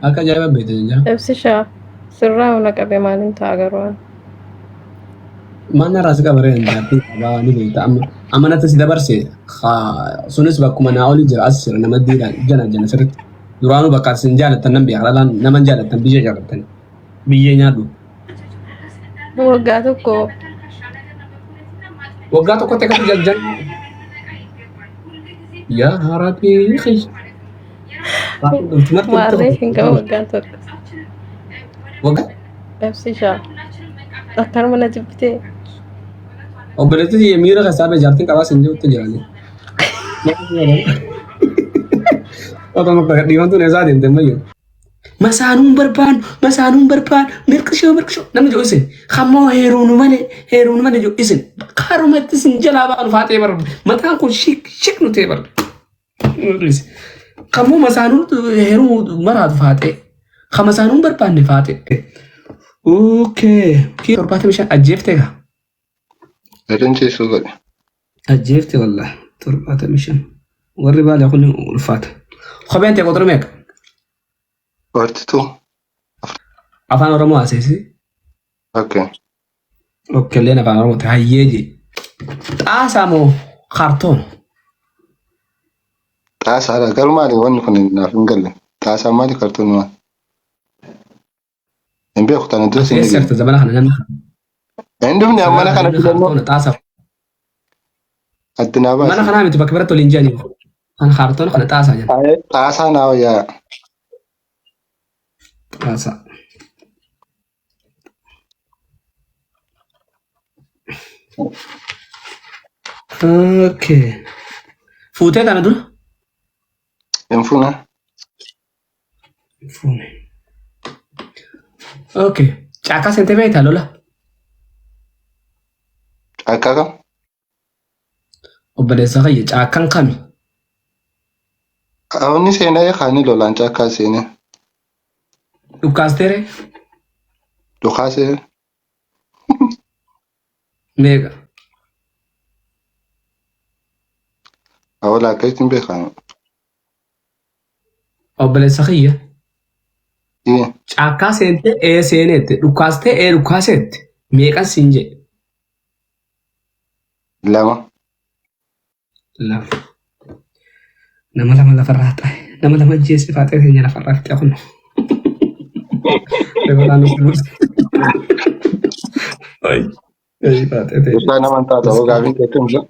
Akka ajaa'iba beekte jechaa. Ibsishaa sirraa na qabe maaliin ta'a garuu ani. Maal narraa si qabaree jaartii qabaa ni beekta amma amma natti si dabarse sunis bakkuma naa olii jira as jira nama diidhaan jana jana sirriitti duraanuu bakka isin jaalattan nan beeka dhalaan nama jaalattan biyya jaalattan biyyee nyaadhu. Waggaa tokko Waggaa tokkotti akkatti jajjan yaa rabbii kiyya. Maarree hin qabu waggaan tokko. Waggaa Ibsishaa akkanuma na jibbitee. Obboleettii tiyya miira keessaa ba'e jaartiin qabaa sin jirutti jirani. Otoo dhiifantuun eessaa deemte mayyuu. Masaanuun barbaannu masaanuun barbaannu mirqishoo mirqishoo namni jedhu isin kammoo heeruunu malee heeruunu malee jedhu isin karumatti isin jalaa baanu faaxee bar mataan kun shik shik nu ta'e bar. Kammoo masaanuun heeruu maraatu faaxee kan masaanuun barbaanne faaxee. Okay. 75 ajjeeftee gaa. Jedhan ciisuu godhe. Ajjeefte wallah 75. Warri baala kun ulfaata. Kopheen ta'e qoxirri meeqa? 42. Afaan Oromoo haasa'isi. Okay. Okkelleen afaan Oromoo ta'e hayyee jee. Xaasaa moo kaartoon? Xaasaadha. Garuu maali wanni kun naaf hin galle. Xaasaan maali kartoon maali? Hin beeku tana dura sin Eessa dhageenye. jirta zamana kana namni Hin dhufne amma mana zamana kana kana namni filannoo kaartoona xaasaa. addi naa Mana baasi. kanaa miti bakka biratti waliin jedhanii. Kan kaartoona kana xaasaa jedhan. Xaasaa naa wayyaa. Xaasaa. Okay. Fuutee kana dura? Hin fuune. Fuune. Okay. Caakkaa seentee beektaa lola? Caakkaa kam? Obboleessa kiyya caakkaan kami? Inni seenee kaanii lolaan caakkaa seenee. Dhukkaasteere Dhukaasee meeqa? Awwala akkasitti hin beekamu. Obboleessa kiyya Ee, caakkaa seentee ee seeneette dhukkaastee ee dhukkaaseette meeqan siin jedhe? 2. 2. Nama lama lafarraa xaa'e. Nama lama ajjeese faaxee teenya lafarraa fixee kun. Dabalaan of buuse. Ay, ay, faaxee teenya. Gosaa nama hin taata hoo gaafiin kee akkam jira?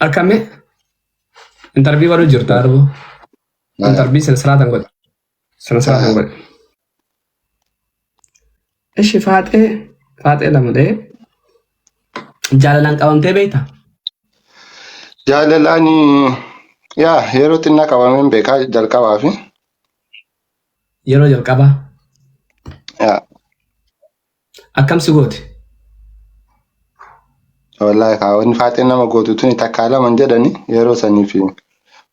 Akkami? Intarvii godhu jirta arbu. Intarvii silsilaatan godhe. Silsilaatan godhe. Ishi faaxee faaxee lama dhee jaalalaan qabamtee beekta? Jaalalaan yaa yeroo xinnaa qabameen beekaa jalqabaa fi Yeroo jalqabaa yaa akkam si goote? Wallaahi kaa wanni faaxeen nama gootu tuni takkaa lama hin jedhani yeroo sanii fi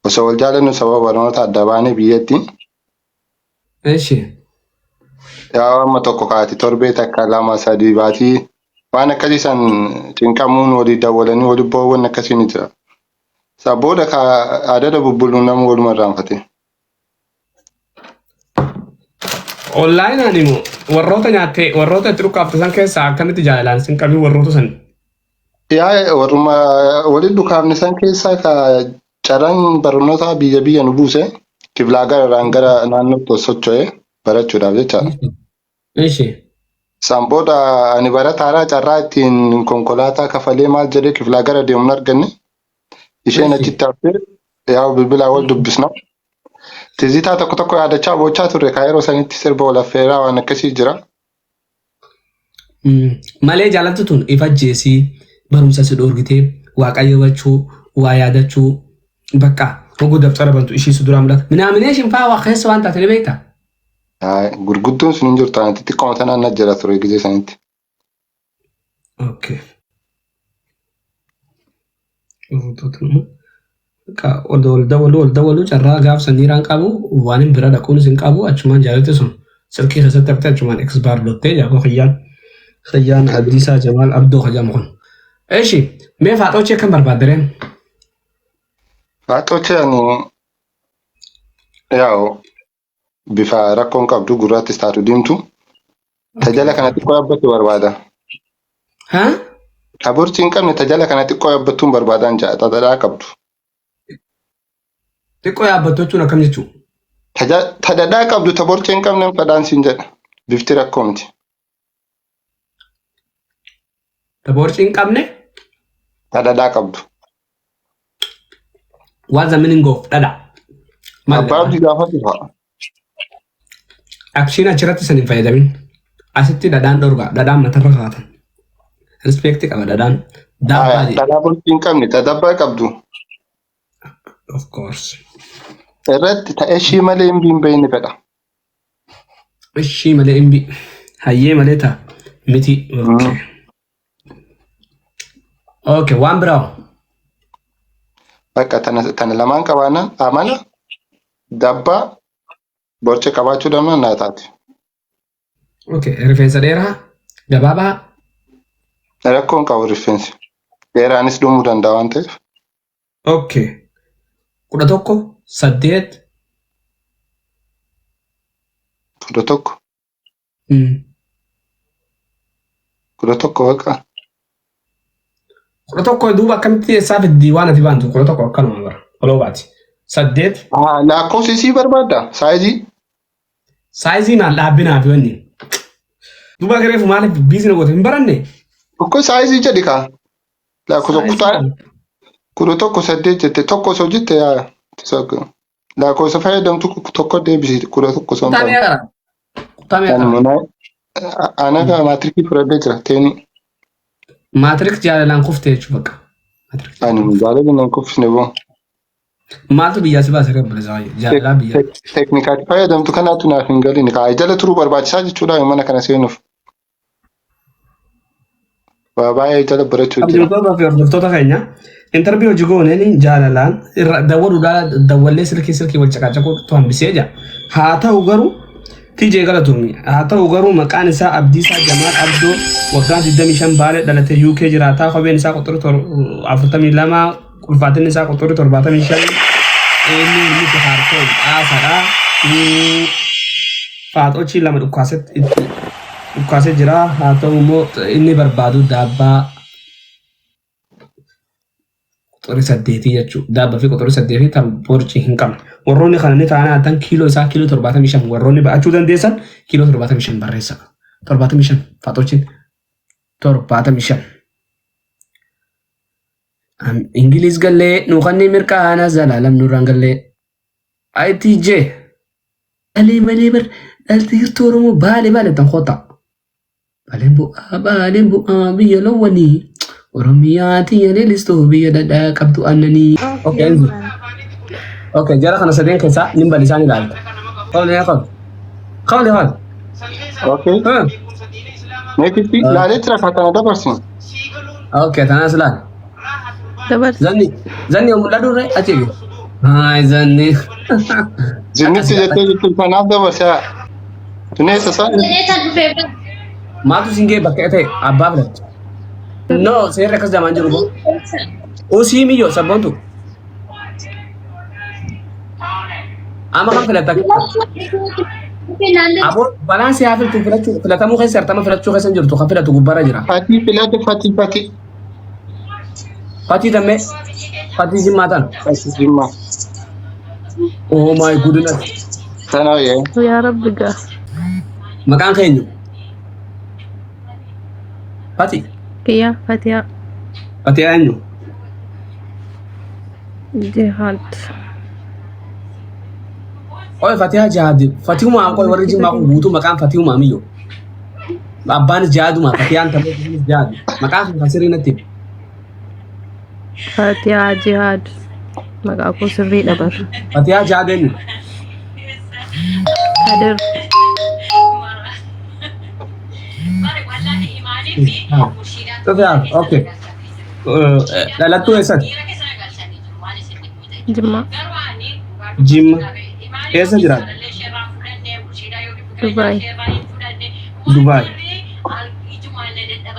osoo wal jaalannu sababa barnoota adda baanee biyyatti Eshi. Yaa amma tokko kaati torbee takka lama sadii baatii waan akkasii san cinqamuun walii dawwalanii walii boo'uun akkasii ni jira. Isa booda ka adada bubbuluun nama waluma irraanfate. Onlaayinaan immoo warroota nyaattee warroota itti dhukkaafte san keessaa akkamitti jaalalaan sin qabii warroota san. Yaa warruma walitti dhukaafne san keessaa ka carraan barnootaa biyya biyya nu buuse kiblaa gara irraan gara naannootti socho'e barachuudhaaf jecha. Ishi. Isaan booda ani barataadha carraa ittiin konkolaataa kafalee maal jedhee kiflaa gara deemu hin arganne. Isheen Ishi. achitti haftee yaa bilbilaa wal dubbisna. Tizitaa tokko tokko yaadachaa boochaa turre kaa yeroo sanitti sirba wal affeeraa waan akkasii jira. Malee jaalalti tun if ajjeesii barumsa si dhoorgitee waaqayyo bachuu waa yaadachuu bakka hogguu dabtara bantu ishii si duraa mul'ata. Minaaminee faa waa keessa waan taate ni beektaa? Gurguddoon sun hin jirtu ani xixiqqooma tanaan na jira ture gizee sanitti. Okay. Ol ol dawwalu ol dawwalu carraa gaaf saniiraan qabu waan hin bira dhaquunis hin qabu achumaan jaalatti sun silkii keessatti haftee achumaan eksbaar dottee jaakoo kiyyaan kiyyaan Abdiisaa Jamaal Abdoo kajamu kun. Eshi mee faaxoochii akkam barbaaddareen? Faaxoochii ani yaa'u Bifa rakkoon qabdu gurraattis taatu diimtu. Ta jala kana xiqqoo yaabbattu barbaada. Haa? Ta borcii hin qabne ta jala kana xiqqoo yaabbattuun barbaadaan ja'a. Ta dhadhaa qabdu. Xiqqoo yaabbattu jechuun akkam jechuu? Ta ta dhadhaa qabdu ta borcii hin qabne fadhaan siin jedha. Bifti rakkoo miti. Ta borcii hin qabne? Ta dhadhaa qabdu. What's the meaning of dhadha? Maal Abbaa abdii gaafatu fa'a. Akshiin achirratti san hin fayyadamin. Asitti dhadhaan dhorkaa. Dhadhaan matarra kaatan. Respect qaba dhadhaan. Daabbaa jedhe. Dhadhaa borcii hin qabne ta dabbaa qabdu. Of course. Irratti ta eshii malee hin biin beeyni fedha. Ishii malee hin bi. Hayyee malee ta miti. Okay. Okay, waan biraa hoo? Bakka tana lamaan qabaannan amala dabbaa borce qabaachuu dhabnaan naa taate. Okay, rifeensa dheeraa gabaabaa. Rakkoon qabu rifeensi. Dheeraanis dhumuu danda'a waan ta'eef. Okay. 11 8. 11. 11 bakka. 11 duuba akkamitti eessaa fiddi waan ati baantu 11 akkanuma bara. Oloo baati. 8. Lakkoofsi isii barbaadda? Saayizii? Saayizii maal dhaabbinaa fi wanni. Duuba gareefu maaliif biizina goote hin baranne? Tokko saayizii jedhi kaa. Lakkoofsa kutaa 11 8 jette tokko osoo jette yaa lakkoofsa fayyadamtu tokko deebisi 11 osoo hin Kutaa taane. meeqa qara? Kutaa meeqa qara? Ana kaa maatirikii fudhadhee jira teenii. Maatirik jaalalaan kufte jechuudha bakka. Maatirik Ani jaalala nan kuffisne boo. Maaltu biyyaa si baase rabbi jaalalaa biyyaa. Teeknikaatti fayyadamtu kanaatu naaf hin galin. Kaa jala turuu barbaachisaa jechuudha mana kana seenuuf. Waa baay'ee jala barachuu jira. Kabajamtoota fi hordoftoota keenya intarvii hojii gooneen jaalalaan irra dawwaluudhaan dawwallee silkii silkii wal caqaacaquu hambisee jira. Haa ta'u garuu TJ galatoomi. Haa ta'u garuu maqaan isaa Abdiisaa Jamaal Abdoo waggaa 25 Baalee dhalatee UK jiraataa kopheen isaa quxurii 42 ulfaatinni isaa quxurii 75 inni miti haartoon xaasaadha. Faaxochii lama dhukkaasee itti dhukkaasee jira. Haa ta'u immoo inni barbaadu daabbaa quxurii saddeetii jechuudha. Daabbaa fi quxurii saddeetii tan borcii hin qabne. Warroonni kana ni taanaa tan kiiloo isaa kiiloo 75 warroonni ba'achuu dandeessan kiiloo 75 barreessa. 75 faaxochiin 75. Ingiliz gallee nu kanni mirqaana zalaalam nurraan gallee. ITJ. Dhalee malee bar dhalti hirtuu Oromoo baale baale tan kota. Baaleen bu'aa baaleen bu'aa biyya loowwanii. Oromiyaa tiyya leellistuu biyya dhadhaa qabdu aannanii. Okay, Enzo. Okay, jara kana sadeen keessaa nin bali isaan ilaalta. Qawli yaa qawli. Qawli qawli. Okay. Next laalee jira kaa kana dabarsi. Okay, tanaas ilaali. Dabarsi. Zanni zanni mul'adhu ree achi eegi. Haay zanni. Zinnitti jettee jirtu kanaaf dabarsaa. Tuneessa isaa. Maaltu siin ga'e bakka ta'e abbaa filattu. No seerri akkas jamaan jiru boo. Usii miyyoo sabboontu. Amma kan filatta. Aboo balaan si haa filtu filachuu filatamuu keessa artama filachuu keessa hin jirtu kan filatu gubbaarra jira. Fatii filate fatii fatii. Fatii tammee fatii jimmaa tana. Fatii jimmaa. Oh my goodness. Tana yee. Yaa Rabbi gaa. Maqaan keenyu. Fatii. Kiyyaa Fatiyaa Fatii eenyu? Jihaad. Qoy Fatihaa Jihaad. Fatihumaa qoy warri jimmaa kun guutuu maqaan Fatihumaa miyyoo. Abbaanis Jihaaduma Fatiyaan taphee Jihaad. Maqaan sun kan sirrii natti himi. Fatiyaa Jihaad. Maqaa koo sirriidha bar. Fatihaa Jihaad eenyu? Kadir. Sufiyaan, okay. Dhalattuu eessatti? Jimmaa. Jimma. Eessa jiraata? Dubaay. Dubaay.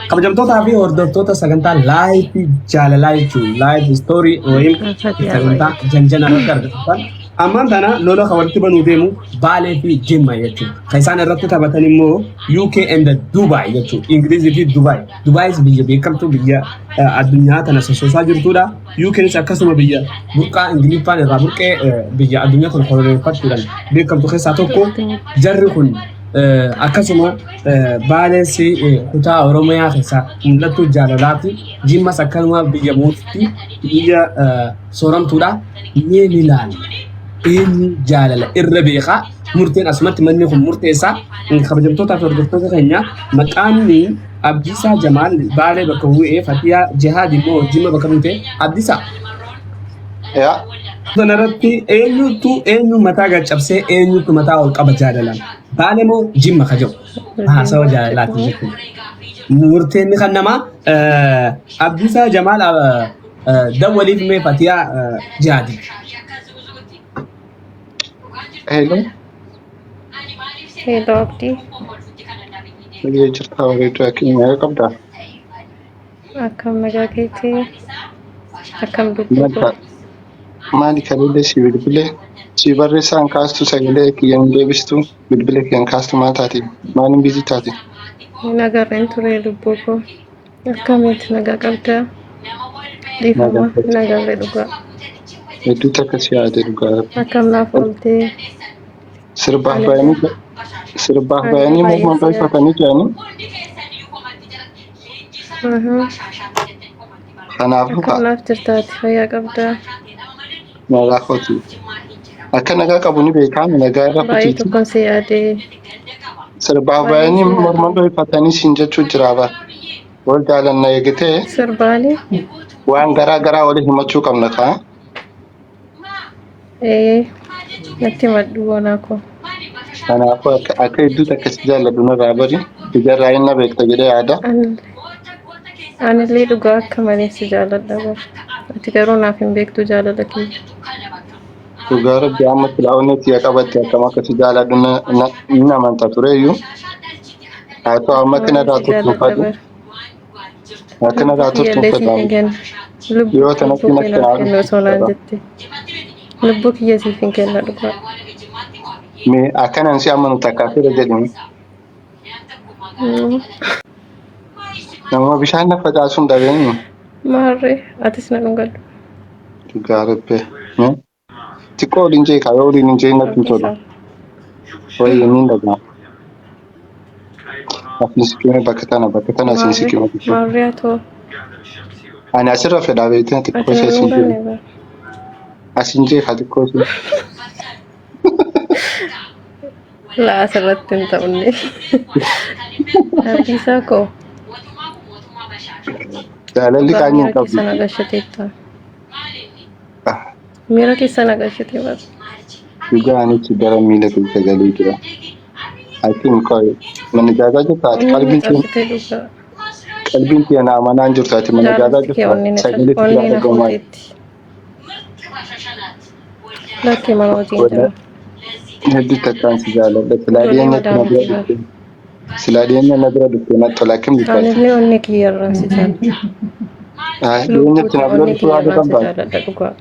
Kabajamtootaa fi hordoftoota sagantaa laayifii jaalalaa jechuun laayif istoorii wayim Fatiyaa sagantaa baay'ee. janjana irratti argatan. Ammaan tana lola kan walitti banuu deemu Baalee fi Jimma jechuudha. Kan isaan irratti taphatan immoo UK and Dubai jechuudha. Ingilizii fi Dubai. Dubaayis biyya beekamtuu biyya addunyaa tana sossoosaa jirtudha. UKnis akkasuma biyya burqaa Ingiliffaan irraa burqee biyya addunyaa tana koloneeffachuudhaan beekamtu keessaa tokko. Jarri kun akkasuma Baalees kutaa Oromiyaa keessaa mul'attuu jaalalaati. Jimmas akkanuma biyya mootitti biyya sooramtuudha. Mee ni ilaalla. Eenyu jaalala irra beekaa? Murteen asumatti manni kun murteessaa. Kabajamtootaa fi hordoftoota keenya maqaan Abdiisaa Jamaal Baalee bakka bu'ee Fatiyaa Jihaad immoo Jimma bakka buute Abdiisaa. Yaa. Kanarratti eenyutu eenyu mataa gad cabsee eenyutu mataa ol qaba jaalalaan? Baalee moo Jimma ka jedhu haasawa jaalalaati jechuudha. Murteen kan namaa Abdiisaa Jamaal dawwaliif mee Fatiyaa Jihaadi. Hello. Hello Abdii. Biyya jirtaa bareedduu akkamiin nagaa qabdaa? Akkam nagaa keetii? Akkam lubbuu koo? Madda maali kaleellee si bilbilee si barreessaan kaastu sagalee kiyyaan deebistu bilbila kiyyaan kaastu maal taate maaliin biizii taate? Hin agarreen ture lubbuu koo. Akkamitti nagaa qabdaa? Dhiifama Nagaa hin agarre dhugaa. Hedduu takka si yaade dhugaa rabbi. Akkam naaf ooltee? Sirbaaf Anillee bayanii sirbaaf anillee bayanii baay'ee morma si yaade. barfatanii jiranii kanaafuu Akkam kaa naaf jirtaati? Fayyaa qabdaa? nagaa kooti. Akka nagaa qabu ni beekaa nagaa irra Baay'ee kutiiti. tokkoon si yaade. Sirbaaf Baay'een bayanii si morma yaade. dhohifatanii siin jechuu jira bara. Wal jaalanna eegitee Sirbaani? waan garaa garaa walii himachuu qabna kaa. Ee, natti himadhu boonaa koo. Kanaafuu akka akka hedduu takka si jaalladhu narraa bari ijarraa hin na beekta jedhee yaada. Anillee anillee dhugaa akka malee si jaaladha bar. Ati garuu naaf hin beektu jaalala kiyya. Dhugaa rabbi amma silaa onnee tiyya qabatte akkam akka si jaaladhu na na hin amanta tureyyuu. Haa ta'u amma Akka akka malee narraa si turtu hin jaaladha fedhu. bar. Akka Lubbuu narraa turtu hin kiyyallee fedhu siif hin amma. kenna. Lubbuu Yoo tanatti lubbuu kee natti naaf naa kennu dhuftu osoo naan fedha. jette. Lubbuu kiyya siif hin kenna dhugaa. Mee akkanan si amanu takka fira jedhimi. Nama bishaan na facaasuun dhabeenyu. Maarree atis na dhungadhu. Dhugaa rabbi. Xiqqoo waliin jeeqaa yoo waliin hin jeeqin natti hin tolu. Abdiisaa. Wayii niin dhaga'a. Asiin siqime bakka tana bakka tana asiin Maarree siqime xiqqoo. maarree atoo Ani asirra fedhaa beektee xiqqoo ati ishee na asiin dhunganne jeeqa. bar. Asiin jeeqaa xiqqoo ishee. Laa asirratti hin ta'unne. Abdiisaa koo Jaalalli dhugaa qaanii hin miira keessa qabdu. na gashateetta. Miira keessa na gashate bar. Dhugaa anichi gara miila keessa galee jira. Atiin qoy mana jaazaa jirta ati Onnee na qalbiin kee cabsite dhugaa. qalbiin kee na amanaa hin jirtu ati mana jaazaa Jaalalti kee jirta onnee na cabse sagalee sibiilaa onnee na dhagahumaa fuuteetti. Lakki mana hojii hin jiru. Hedduu takkaan si jaaladha. Silaa Ijoollee dhiyeenyatti na bira madaamiti bar. dhufte. Silaa dhiyeenya na bira dhufte natti tola. Akkam jirta ati? Anillee onnee kiyyarraan si jaalladha. Dhiyeenyatti Lubbuuti na bira onnee dhufuu yaada kiyyarraan si qabdaa? jaalladha dhugaa.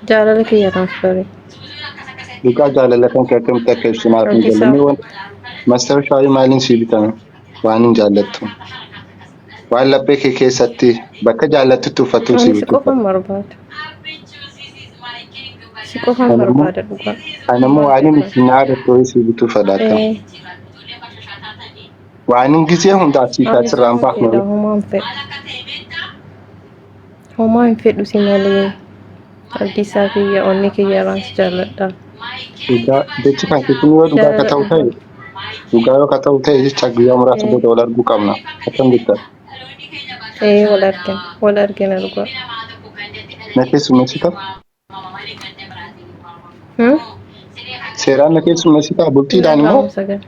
Jaalala kiyyarraan si bare. Dhugaa jaalala kan kee akkamitti akka ibsu naaf hin galle. Abdiisaa. Mee wanta mastarshaayii maaliin sii bitame? Waan hin jaallattu. Waan laphee kee keessatti bakka jaallattutti uffattuun sii Ani si bituu qofan barbaada. Si qofan Ani immoo barbaada dhugaa. ani immoo Maal waanin beekaa? ittiin yaadattu wayii sii bituu fedha akkam. Ee, Waanin gizee hundaa asii fi ani asirraa hin suma baafne fedha wayii. homaa hin fedhu. Homaa hin fedhu si malee. Abdiisaa kiyya onnee kiyya irraan si jaalladha. Dhugaa jechi kan kee kun yoo dhugaa akka Jaalala ta'u ta'e dhugaa. dhugaa yoo akka ta'u ta'e jecha guyyaa muraasa Ee, booda wal arguu qabna. Akkam jetta? ee wal argina wal argina dhugaa. Na keessummeessita? Hmm? Seeraan na keessummeessita? Hin Bultiidhaan immoo dhaga'amu sagalee.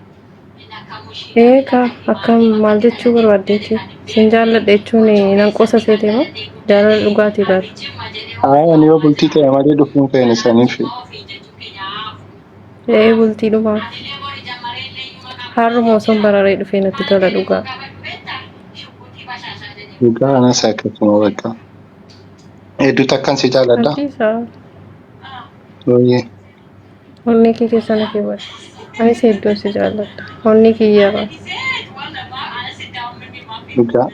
Ee kaa akkam maal jechuu barbaaddeeti? Sin jaalladha jechuun nan qosa seete moo? Jaalala dhugaatii bar. Haa ani yoo bultii ta'e malee dhufuu hin feene saniif. Ee bultii dhumaaf. Har'uma osoon bararee dhufee natti tola dhugaa. Dhugaa anas akkasuma bakka. Hedduu takkan si jaaladha. Abdiisaa. Ooyyee. Onnee kee keessa na keewwadhu. Anis hedduun si jaalladha. Onnee kiyyarraa. Dhugaa.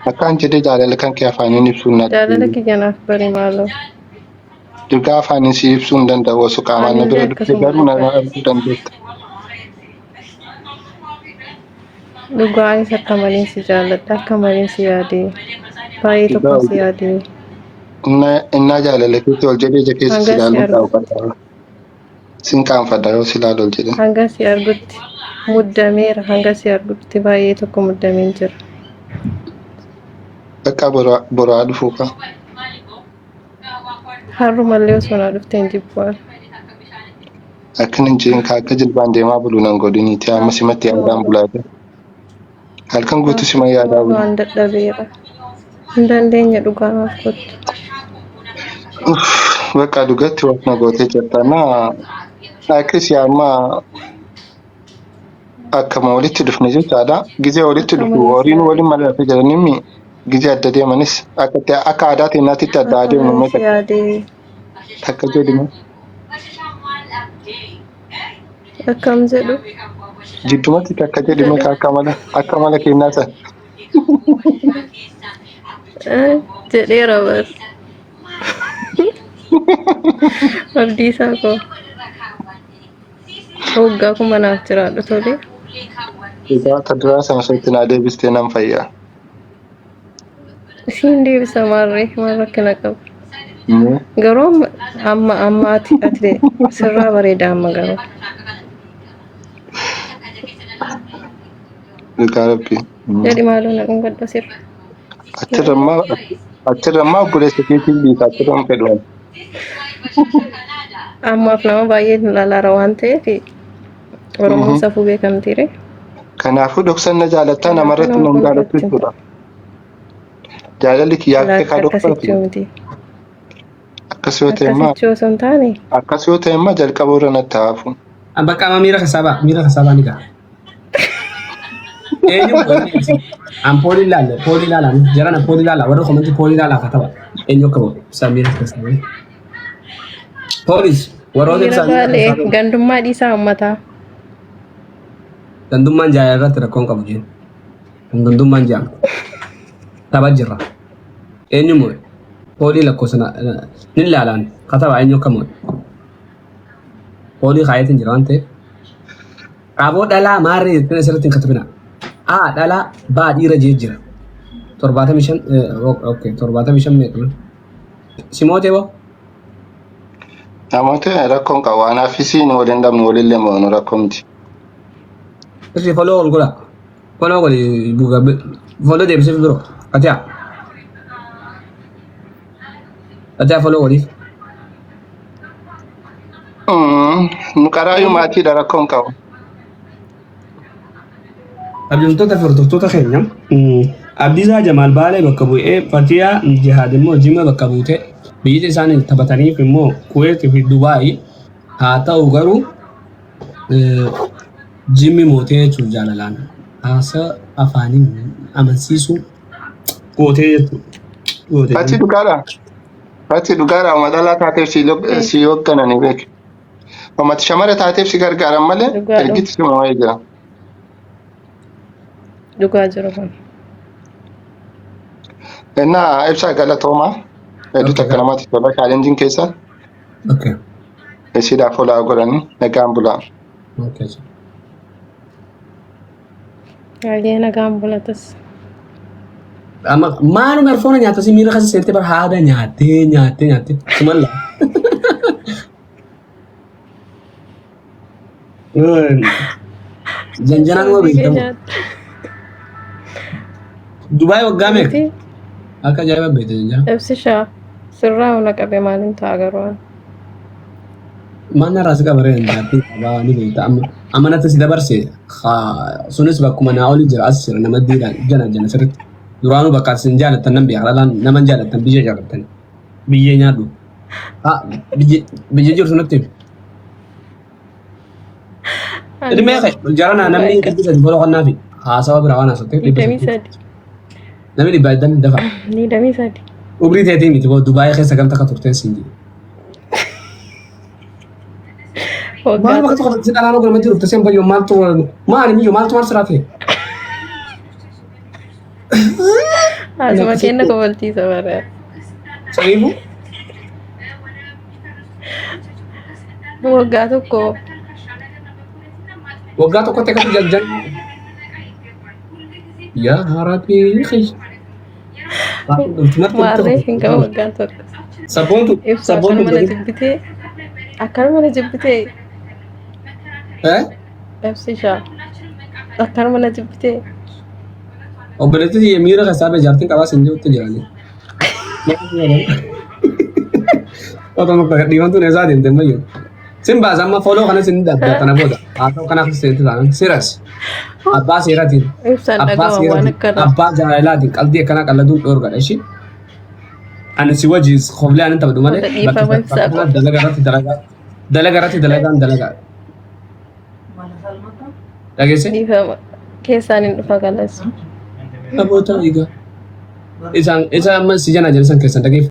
Akkaan jedhee jaalala kan kee afaaniin ibsuun natti. Jaalala kiyya naaf bari maaloo. Dhugaa afaaniin si ibsuu hin danda'u osoo qaamaan na Anillee bira dhufte akkasuma garuu na dhugaa. arguu dandeetta. Dhugaa anis akka maleen si jaalladha. Akka maleen si yaade. Baay'ee Dhugaa tokkon si yaade. Innaa jaalala keetti ol jedhee ija keessa si Hanga si ilaaluun argu. qaanfadha. Sin qaanfadha yoo si ilaalu ol jedhee. Hanga si argutti muddameera. Hanga si argutti baay'ee tokko muddameen jira. Bakka boraa dhufuu qaba. Har'umallee osoo naa dhuftee hin jibbu ani. Akkan hin jeen ka akka jilbaan deemaa bulu nan godhiniiti amma simatti yaadaan bulaa jira. Halkan guutuu sima yaadaa bulu. Waan dadhabeera. Hin dandeenye dhugaa naaf kottu. Uff, Bakka dhugatti waan na gootee jirta na akkasii amma akkama walitti dhufne jechaadha. Gizee walitti Akka dhufu malee horiin si waliin mari'ate jedhanii gizee adda deemanis akka akka aadaa teenyaatitti adda Akka adeemnu malee mee si yaadee. takka jedhime. Akkam jedhu. Jiddumatti takka jedhime ka akka mala keenyaa sana. Eh, jedheera bar. Abdiisaa koo. Waggaa kuma naaf jiraadhu tole. Egaa ta duraa sana sirriitti naa deebistee nan fayyaa. Isiin deebisa maarree maal rakkina qaba. Mee Garuu amma ati sirraa bareeda amma garuu. Dhugaa rabbii. Jedhi maaloo na dhungadhu sirra. Achirra achirra immoo obboleessa keetiin dhiisa achirra hin fedhu. Ammaaf nama baay'ee nu ilaalaara waan ta'eef Oromoon safuu beekamtiire. Kanaafuu dhoksan na jaalattaa Kanaafuu namarratti nama nan jaalattu fuulduratti hin jechuudha. Jaalalli kiyyaa Laakki akka dhoksaati. akkasichuu miti. Akkas yoo ta'e immoo Akkasichuu osoo hin taane akkas yoo ta'e immoo jalqaba irra natti hafu. Bakka amma miira keessaa ba'a. Miira keessaa ba'a ni ga'a. Eenyu an poolii ilaalle poolii ilaalaa jarana poolii ilaalaa warra komantii poolii ilaalaa kataba eenyu akka ba'u isaan miira keessaa ba'a. Poolis warroota miira ibsaa miira baalee keessaa ba'a. gandummaa dhiisaa uummataa. Gandummaan jaalala irratti rakkoon qabu jeen. Gandummaan jaama. Tapha jirra. Eenyu mo'e? Poolii lakkoofsa ni ilaalaan kataba eenyu akka mo'e. Poolii kaayetiin jira waan ta'eef. Qaaboo dhalaa maarree jettanii asirratti hin katabina. A dhalaa B dhiira jee jira. 75 okay 75 meeqa? Simootee boo? Namoota rakkoon qabu anaaf isiin waliin dhabnu walillee mo'anu rakkoo miti. Irri foloo ol godha. Foloo godhi buga foloo deebisiif biroo. Atiyaa. Atiyaa foloo godhiif. Nu qaraayyuu maatiidha rakkoon qabu. Kabajamtoota fi hordoftoota keenya Abdiisaa Jamaal Baalee bakka bu'ee Fatiyaa Jihaad immoo Jimma bakka buute biyyi isaan taphataniif immoo Kuweet fi Dubaay haa ta'u garuu Jimmi mootee jechuun jaalalaan haasaa afaaniin amansiisuu gootee jechuudha. Gootee. Fati dhugaadha. Fati dhugaadha. Uma dhalaa taateef si hooggananii beeki. Ummati shamara taateef si gargaaran malee Dhugaadha. ergitti si waa'ee jira. Dhugaa jiru kun. Innaa ibsaa galatoomaa. Hedduu takka namatti tola chaalenjiin keessa Okay. isiidhaaf olaa godhanii nagaan bulaa. Okay. Baay'ee nagaan bulatas. Amma maaluma erfoona nyaata si miira keessa seentee bara haada nyaattee nyaattee nyaattee sumalla. Janjanaan uma beekamu. Dubaay waggaa meeqa? Miti Akka ajaa'iba beekte janjanaa. ibsishaa sirraa hona qabe maaliin ta'a garuu ani. Maal narraa si qaba ree jaartiin qabaa ni beekta amma amma natti si dabarse sunis bakkuma naa olii jira as jira nama diidhaan jana jana sirriitti duraanuu bakka isin jaalattan nan beeka dhalaan nama jaalattan biyya jaalattan biyyee nyaadhu biyya biyya jirtu natti himi. Idmee kee jarana namni 300 foloo kannaafi haasawa biraa waan haasofteef dhibba Digdamii sadii sadi. namni dhibba heddan dafa 23. Umrii teetii miti boo Dubaayii keessa gamta akka turteen siin jedhe. Waggaa Maal bakka tokko si dhalaan ogummaa jiru taseen bayyoo maaltu maali miyyoo maaltu maal siraa ta'e? Asuma kenna kofalchiisa bara. Saniifuu Waggaa tokko waggaa tokkotti akkatti jajjan. Yaa Rabbii kiyya. Maarree hin qabu waggaa tokko. Sabboontu Ibsu sabboontu akkanuma na jibbitee akkanuma na jibbitee Eh? ibsisha akkanuma na jibbitee Obboleettii tiyya miira keessaa ba'e jaartiin qabaa sin jirutti jirani. Otoo dhiibantuun eessaa deemte mayyuu. Sin baasa amma fooloo kana sin dhabda kana booda. Haa ta'u kanaaf seenti taanaan siras. Abbaa seeratiin. Ibsaan Abbaa dhaga'ama waan seeratiin. akkanaa. Abbaa jaalalaatiin qalbii akkanaa qalladuun dhoorgadha ishii. Ani si wajjin koflee ani taphadhu malee Wanta dhiifama bakka ibsaa bakka qofa. dalaga irratti dalagaa dalaga irratti dalagaan dalagaa. Dhageesse? Dhiifama keessaan hin dhufa kalas. Namoota egaa. Isaan isa amma si jana jedhan keessan dhageeffa.